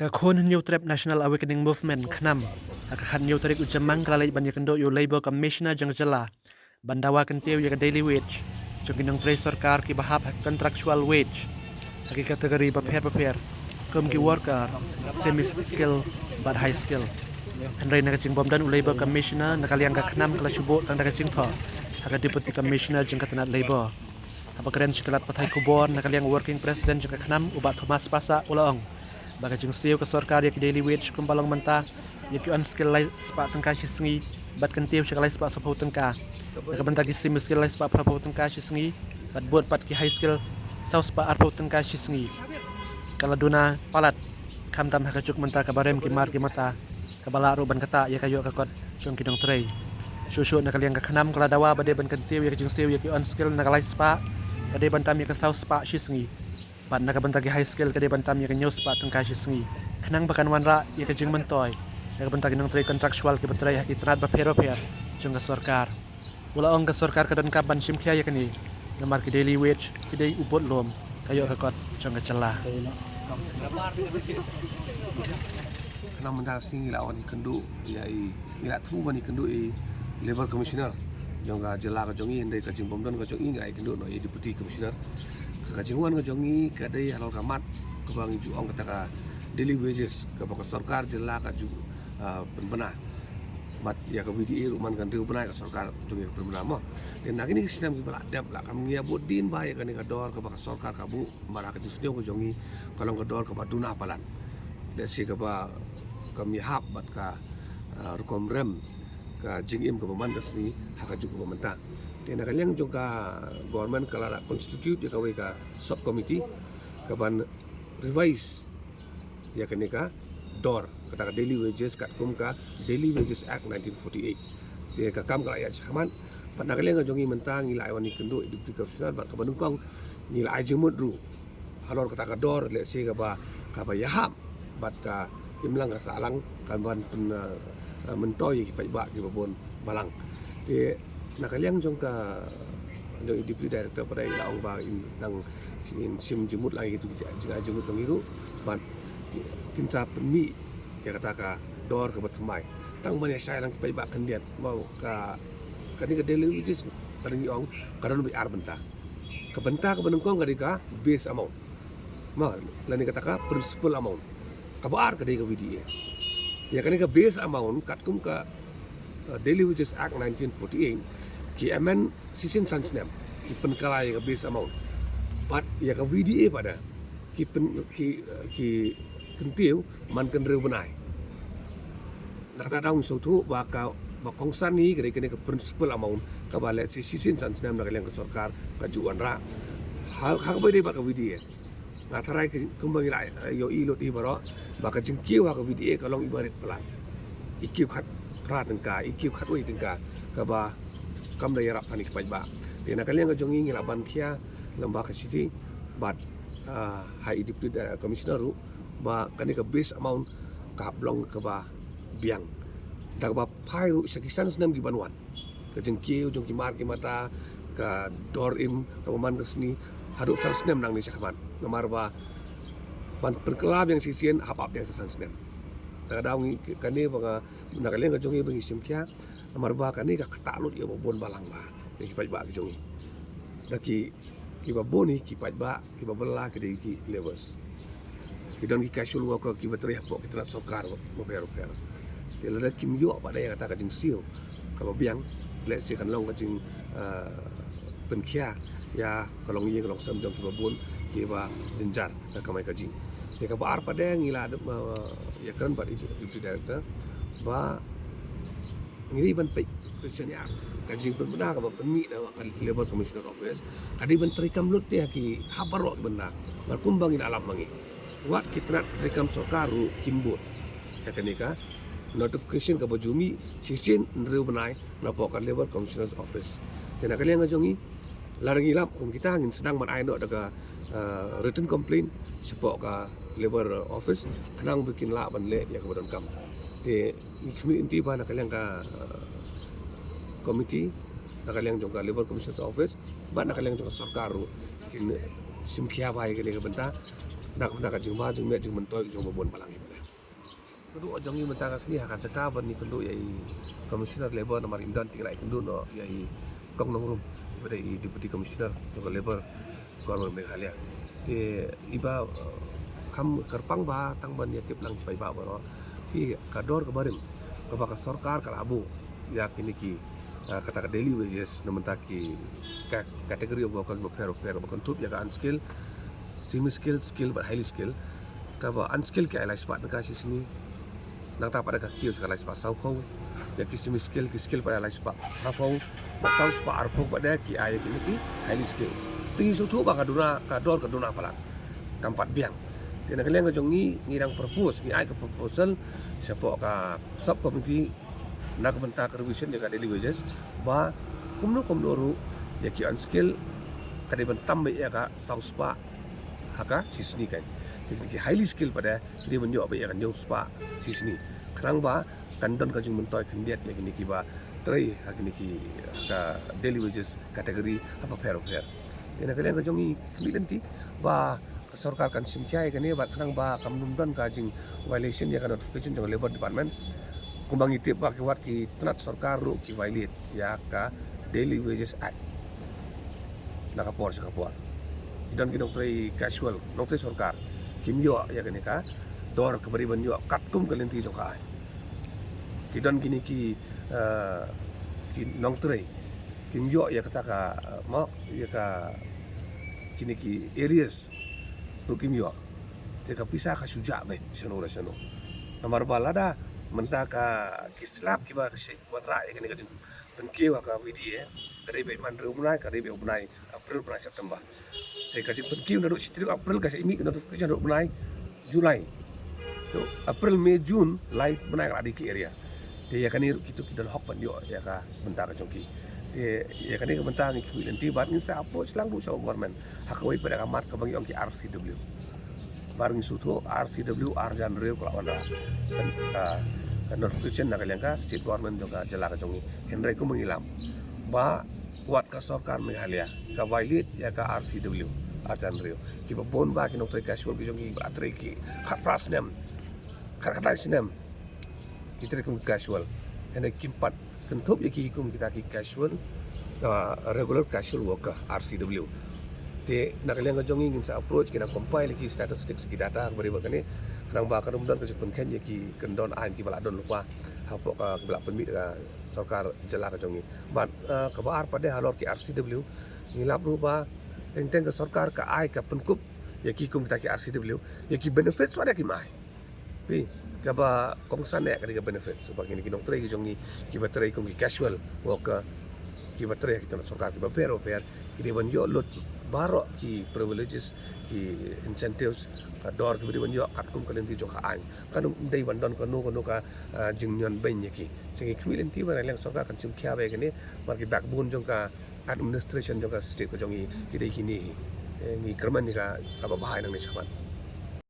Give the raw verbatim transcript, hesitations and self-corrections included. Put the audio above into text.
Ka Khun Hynñiewtrep National Awakening Movement, KHNAM, ha ka khathynñiew tarik u Jymmang ka la leit ban ïakynduh ïa u Labour Commissioner jong ka jylla ban dawa kyntiew ïa ka daily wage jong ki nongtrei sorkar kiba hap ha contractual wage ha ki category bapher bapher, kum ki worker, semi skill bad high skill. Hynrei na ka jingbymdon u Labour Commissioner, na ka liang ka KHNAM ka la shu buh tang da ka jingthoh ha ka Deputy Commissioner jong ka tnat Labour. Haba kren sha ki lad pathai khubor, na ka liang u Working President jong ka KHNAM, u Bah Thomas Passah, u la ong ba ka jingsiew ka sorkar ïa ki daily wage kumba long mynta, ïa ki unskilled lai spah tyngka shi sngi bad kyntiew sha ka lai spah sawphew tyngka, na ka bynta ki semi skilled lai spah phraphew tyngka shi sngi, bad bud pat ki high skilled saw spah arphew tyngka shi sngi, ka la duna palat, khamtam ha ka juk mynta kaba rem ki mar ki mata, kaba lah ruh ban ktah ïa ka ïoh ka kot jong ki nongtrei. Shuh shuh na ka liang ka KHNAM ka la dawa ba dei ban kyntiew ïa ka jingsiew ïa ki unskilled na ka lai spah, ka dei ban tam ïa ka saw spah shi sngi, bad na ka bynta ki high skilled ka dei ban tam ïa ka hynñiew spah tyngka shi sngi, khnang ba kan wanrah ïa ka jingmyntoi na ka bynta ki nongtrei contractual kiba trei ha ki tnat bapher bapher jong ka sorkar. U la ong ka sorkar ka donkam ban shim khia ïa kane, namar ki daily wage ki dei u budlum ka ïoh ka kot jong ka jylla. Khnang mynta ka sngi ngi la wan ïakynduh ïa i, ngi la thmu ban ïakynduh ïa i Labour Commissioner jong ka jylla ka jong ngi, hynrei ka jingbymdon ka jong ngi ngi la ïakynduh noh ïa i Deputy Commissioner. Ka jingwan ka jong ngi ka dei halor ka mat kaba ngi ju ong kata ka daily wages kaba ka sorkar jylla ka ju, ah, pynbna. Bad ïa ka V D A ruh man ka hynriew bnai ka sorkar jong ngi ka pynbna mo. Te na kine ki snem kiba la dep la kam ngi ïa bud dien bha ïa kane ka dor kaba ka sorkar ka buh, namar ha ka jingsniew ka jong ngi ka long ka dor kaba duna palat. Lehse kaba kam ïahap bad ka, ah, rukom rem ka jingim kaba man ka sngi ha ka juk kaba mynta. Te na ka liang jong ka government ka la constitute ïa kawei ka sub committee kaban revise ïa kane ka dor, kata ka daily wages katkum ka Daily Wages Act nineteen forty-eight. Te ka kam ka la ïaid shakhmat, bad na ka liang ka jong ngi mynta ngi la ai wan ïakynduh ïa i Deputy Commissioner bad kaba nyngkong ngi la ai jingmut ruh halor kata ka dor, lehse kaba, kaba ïahap bad ka imlang ka sahlang kan ban pyn, eh, eh, myntoi ïa ki paidbah kiba bun balang. Te na ka liang jong ka, jong i Deputy Director pat i la ong ba in dang, in shim jingmut lang ïa kitu ki jingai jingmut jong ngi ruh, bad kin sa pynmih ïa kata ka dor kaba thymmai. Tang ban ïa shai lang ki paidbah khyndiat, mo, ka, kane ka daily wages ka dang ngi ong ka don beit ar bynta. Ka bynta kaba nyngkong ka dei ka base amount, mo, lane kata ka principal amount. Kaba ar ka dei ka V D A. Ïa kane ka base amount katkum ka, uh, Daily Wages Act nineteen forty-eight ki amend shisien san snem, ki pynkylla ïa ka base amount. Bad ïa ka V D A pat da ki pyn, ki, uh, ki kyntiew man ka hynriew bnai. Na kata daw ngi sngewthuh ba ka, ba kongsan hi ka dei kane ka principal amount kaba lehse shisien san snem na ka liang ka sorkar ka ju wanrah. Ha, ha kaba ïadei bad ka V D A, nga tharai ka, kumba ngi la, eh, ïohi lut hi baroh ba ka jingkiew ha ka V D A ka long iba rit palat. I kiew khatphra tyngka, i kiew khatwei tyngka, kaba kam da ïarap ha kine ki paidbah. Te na ka liang ka jong ngi ngi la ban khia lem bad ka shisha bad, ah, ha i Deputy Commissioner ruh ba kane ka base amount ka hap long kaba biang. Da kaba phai ruh sha ki san snem ki ban wan, ka jingkiew jong ki mar ki mata, ka dor im kaba man ka sngi, haduh san snem nangne shakhmat. Namar ba ban pynkylla biang shisien hap ap biang sa san snem. Na ka daw ngi, kane ba nga, na ka liang ka jong ngi ba ngi shim khia, namar ba kane ka ktah lut ïa ba bun balang bha ïa ki paidbah ki jong ngi. Da ki, kiba bun hi ki paidbah, kiba bylla ki dei ki labourers. Ki don ki casual worker kiba trei hapoh ki tnat sorkar bapher bapher. Te lada kim ïoh pat da ïa kata ka jingsiew kaba biang, lehse kan long ka jing, ah, pynkhia ïa ka longïing ka longsem jong kiba bun kiba jynjar ka kamai kajih. Te kaba ar pat da ngi la, ah, ïakren bad i Deputy Director ba ngi dei ban peit ka jingïa, ka jingpynbna kaba pynmih na ka Labour Commissioner Office ka dei ban treikam lut ïa ki hap baroh ki bynta. Bad kumba ngi la lap ma ngi, wat ki tnat treikam sorkar ruh kim bud ïa kane ka notification kaba ju mih shisien hynriew bnai napoh ka Labour Commissioner's Office. Te na ka liang ka jong ngi, lada ngi lap kum kita ngin sdang ban ai noh da ka, eh, written complaint shapoh ka Labour Office khnang ba kin lah ban leh ïa kaba donkam. Te ngi khmih lynti ba na ka liang ka, eh, committee, na ka liang jong ka Labour Commissioner's Office bad na ka liang jong ka sorkar ruh kin shim khia bha ïa kane ka bynta, na ka bynta ka jingbha jingmiat jingmyntoi jong ba bun balang. Kynduh jong ngi mynta ka sngi ha ka jaka ban ïakynduh ïa i Commissioner Labour namar im don, te ngi la ïakynduh noh ïa i Kong Nongrum, bad i Deputy Commissioner jong ka Labour Government Meghalaya. Te i ba, eh, kham kyrpang ba tang ban ïatip lang ki paidbah baroh, ki ka dor ka barim kaba ka sorkar ka la buh ïa kine ki, eh, kata ka daily wages na mynta ki ka category of worker bapher bapher, ba kynthup ïa ka unskilled, semi skilled, skilled bad highly skilled. Kaba unskilled ki ai lai spah tyngka shi sngi, nangta pat da ka kiew sa ka lai spah saw phew. Ïa ki semi skilled, ki skilled pat da lai spah ha phew, bad saw spah ar phew pat da ki ai ïa kine ki highly skilled. Te ngi sngewthuh ba ka duna, ka dor ka duna palat kam pat biang. Te na ka liang ka jong ngi, ngi dang propose, ngi ai ka proposal shapoh ka sub committee na ka bynta ka revision ïa ka daily wages, ba kumno kumno ruh ïa ki unskilled ka dei ban tam beit ïa ka saw spah ha ka shi sngi kan. Te ki highly skilled pat da ki dei ban ïoh beit ïa ka hynñiew spah shi sngi. Khnang ba kan don ka jingmyntoi khyndiat ïa kine kiba trei ha kine ki, ha ka daily wages category ha bapher bapher. Te na ka liang ka jong ngi khmih lynti ba ka sorkar kan shim khia ïa kane, bad khnang ba kam nym don ka jing violation ïa ka notification jong ka Labour Department. Kumba ngi tip ba ki wat ki tnat sorkar ruh ki violate ïa ka Daily Wages Act na ka por sha ka por. Ki don ki nongtrei casual, nongtrei sorkar, kim ïoh ïa kane ka dor kaba dei ban ïoh katkum ka lynti jong ka aiñ. Ki don kine ki, eh, ki nongtrei kim ïoh ïa kata ka, eh, mo, ïa ka, kine ki arrears ruh kim ïoh. Te ka pisa ka shu jah beit shano la shano. Namar ba lada mynta ka ki slap kiba ka shait wanrah ïa kane ka jingpynkiew ha ka V D A, ka dei beit man hynriew bnai, ka dei beit u bnai April, bnai September. Te ka jingpynkiew naduh shi tarik April, ka shait mih ka notification naduh bnai July. To April, May, June, lai bnai ka la dei ki arrear. Te ïa kane ruh kito ki don hok ban ïoh ïa ka bynta ka jong ki. Te ïa kane ka bynta ngi khmih lynti bad ngin sa approach lang ruh sha government ha kawei pat ka mat kaba ngi ong ki R C W. Namar ngi sngewthuh R C W ar hajar hynriew ka la wanrah, ah, ka notification na ka liang ka state government jong ka jylla ka jong ngi. Hynrei kumba ngi lam ba wat ka sorkar Meghalaya ka violate ïa ka R C W ar hajar hynriew. Kiba bun ba ki nongtrei casual ki jong ngi ba trei ki khatphra snem, khat khatlai snem ki trei kum casual. Hynrei kim pat kynthup ïa ki kum kita ki casual, ah, regular casual worker, R C W. Te na ka liang ka jong ngi ngin sa approach, ki nang compile ki statistics, ki data kaba dei ba kane, khnang ba kan ym don ka jingpynkheiñ ïa ki kyndon aiñ kiba la don lypa hapoh ka, kiba la pynmih da ka sorkar jylla ka jong ngi. Bad, ah, kaba ar pat de halor ki R C W, ngi lap ruh ba teng teng ka sorkar ka ai ka pynkup ïa ki kum kita ki R C W, ïa ki benefits pat de kim ai. Phi, kaba kongsan eh ka dei ka benefit. Sebab kine ki nongtrei ki jong ngi kiba trei kum ki casual worker, kiba trei ha ki tnat sorkar kiba bapher bapher, ki dei ban ïoh lut baroh ki privileges, ki incentives, ka dor kiba dei ban ïoh katkum ka lynti jong ka aiñ. Kan ym dei ban don kano kano ka, ah, jingñion beiñ ïa ki. Te ngi khmih lynti ba na liang sorkar kan shim khia bha ïa kane, namar ki backbone jong ka administration jong ka state ka jong ngi ki dei kine hi. Eh, ngi kyrmen ïa ka, kaba bha nangne shakhmat.